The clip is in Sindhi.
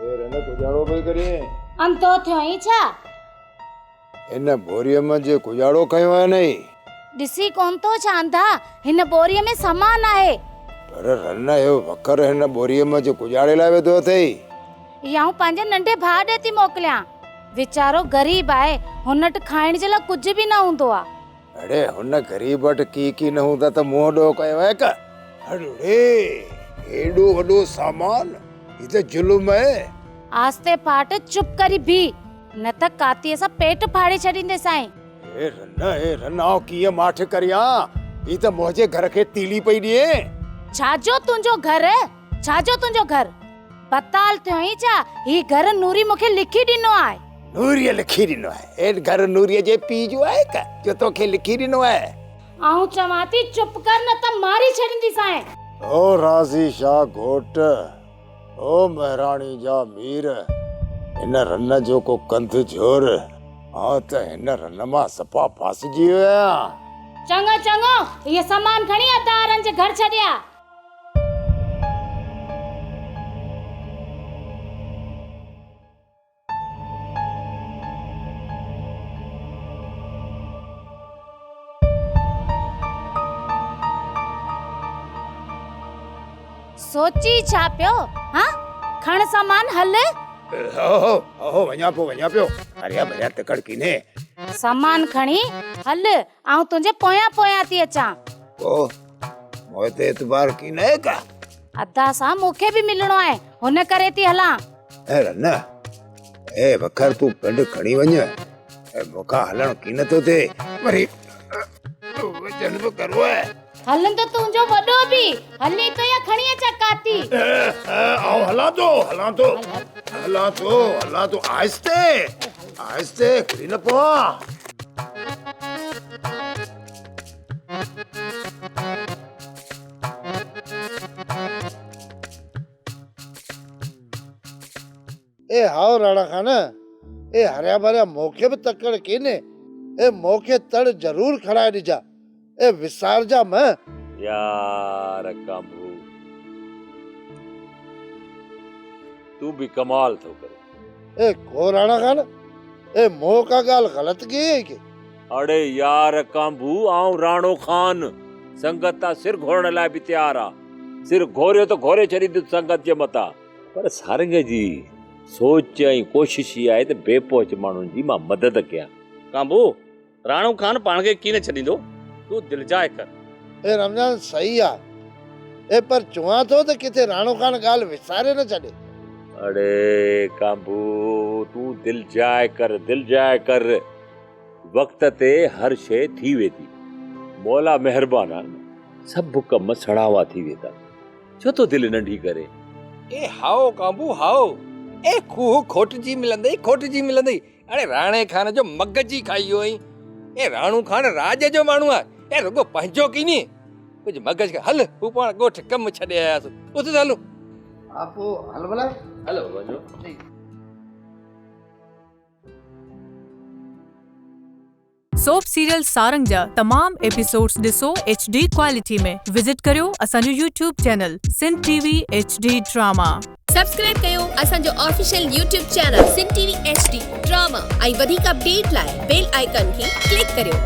اي رن ڪجاڙو پئي ڪرين؟ انڌو ٿيو آهين ڇا؟ هن ٻوريء منجهه ڪجاڙو کنيو آهي نئي؟ ڏسين ڪونه ٿو ڇا انڌا، هن ٻوريء ۾ سامان آهي. پر رن اهو وکر هن ٻوريء منجهه ڪجاڙي لاء وڌو اٿئي. اها آئون پنهنجي ننڍي ڀاء ڏي ٿي موڪليان. ويچارو غريب آهي، هن وٽ کائڻ جي لاء ڪجهه به نه هوندو آ. اڙي هن غريب وٽ ڪي ڪي نه هوندا ته منهن ڏوهه ڪيو آهي ڪا؟ اڙي هيڏو وڏو سامان، هي ته ظلم آهي. آهستي ڦاٽ چپ ڪري بيهه، نه ته ڪاتيء سان پيٽ ڦاڙي ڇڏينديسانء. اي رن، اي رن، آئون ڪيئن ماٺ ڪريان، هي ته منهنجي گهر کي تيلي پئي ڏئي. ڇا جو تنهنجو گهر، ڇا جو تنهنجو گهر؟ بتال ٿيو آهين ڇا؟ هي گهر نوري مون کي لکي ڏنو آهي. نوريء لکي ڏنو آهي؟ هي گهر نوريء جي پيء جو آهي ڪا، جو توکي لکي ڏنو آهي؟ آئون چوان ٿي چپ ڪر نه ته ماري ڇڏينديسانء. او راضي شاهه گهوٽ، او مهراڻي جا مير، هن رن جو ڪو ڪنڌ جهور، آئون ته هن رن مان صفا ڦاسجي ويو آهيان. چڱو چڱو، اهي سامان کڻي ادا وارن جي گهر ڇڏي آ. سوچي ڇا پيو ها کڻ سامان هل. هو هو وڃان پيو وڃان پيو هريا ڀريا تڪڙ ڪينهي. سامان کڻي هل آئون تنهنجي پويان پويان ٿي اچان. ڪو مون تي اعتبار ڪينهي ڪا؟ ادا سان مون کي به ملڻو آهي هن ڪري ٿي هلان. اي رن، اي وکر تون پنڊ کڻي وڃ، اي مون کان هلڻ ڪين ٿو ٿئي، وري وزن به ڳرو آهي. هلندو تنهنجو وڏو به، هلين ٿو يا کڻي اچان ڪاتي؟ آئون هلان ٿو، هلان ٿو، هلان ٿو، هلان ٿو، آهستي، آهستي، ڪري نه پوان. اي هائو راڻا خان، اي هريا ڀريا مونکي به تڪڙ ڪينهي، اي مونکي تڙ ضرور کڻائي ڏجا، اي وسارجا مه. يار ڪانڀو تون به ڪمال ٿو ڪرين. اي ڪو راڻا خان، اي مون ڪا ڳالهه غلط ڪئي اهي ڪي؟ اڙي يار ڪانڀو، آئون راڻو خان سنگت تان سر گهورڻ لاء به تيار آ. سر گهوريو ته گهوري ڇڏيندس سنگت جي متان. پر سارنگ جي سوچ ۽ ڪوشش هي آهي ته بي پهچ ماڻهن جي مان مدد ڪيان. ڪانڀو، راڻو خان پاڻ کي ڪين ڇڏيندو، تون دلجاء ڪر. اي رمضان صحيح آ. اي پر چوان ٿو ته ڪٿي راڻو خان ڳالهه وساري نه ڇڏي. اڙي ڪانڀو، تون دلجاء ڪر، دلجاء ڪر. وقت تي هر شيء ٿي ويندي. مولا مهربان آ نه، سڀ ڪم سڻاوا ٿي ويندا. ڇو ٿو دل ننڍي ڪرين؟ اي هائو ڪانڀو هائو، اي کوهه کوٽجي ملندئي، کوٽجي ملندئي. اڙي راڻي خان جو مغز ئي کائي ويو آهين. اي راڻو خان راڄ جو ماڻهو آهي، اي رڳو پنهنجو ڪينهي. ڪجهه مغز کي هل، هو پاڻ ڳوٺ ڪم ڇڏي آياسون، اٿ ته هلون. ها پوء هل ڀلا. هلو وڃو. سوپ سيريل سارنگ جا تمام ايپيسوڊز ڏسو ايڇ ڊي ڪوالٽي ۾ وزٽ ڪريو اسان جو YouTube channel Sindh T V H D drama. Subscribe ڪيو اسان جو official YouTube channel Sindh T V H D drama ۽ وڌيڪ اپڊيٽ لاء بيل آئيڪان کي ڪلڪ ڪريو.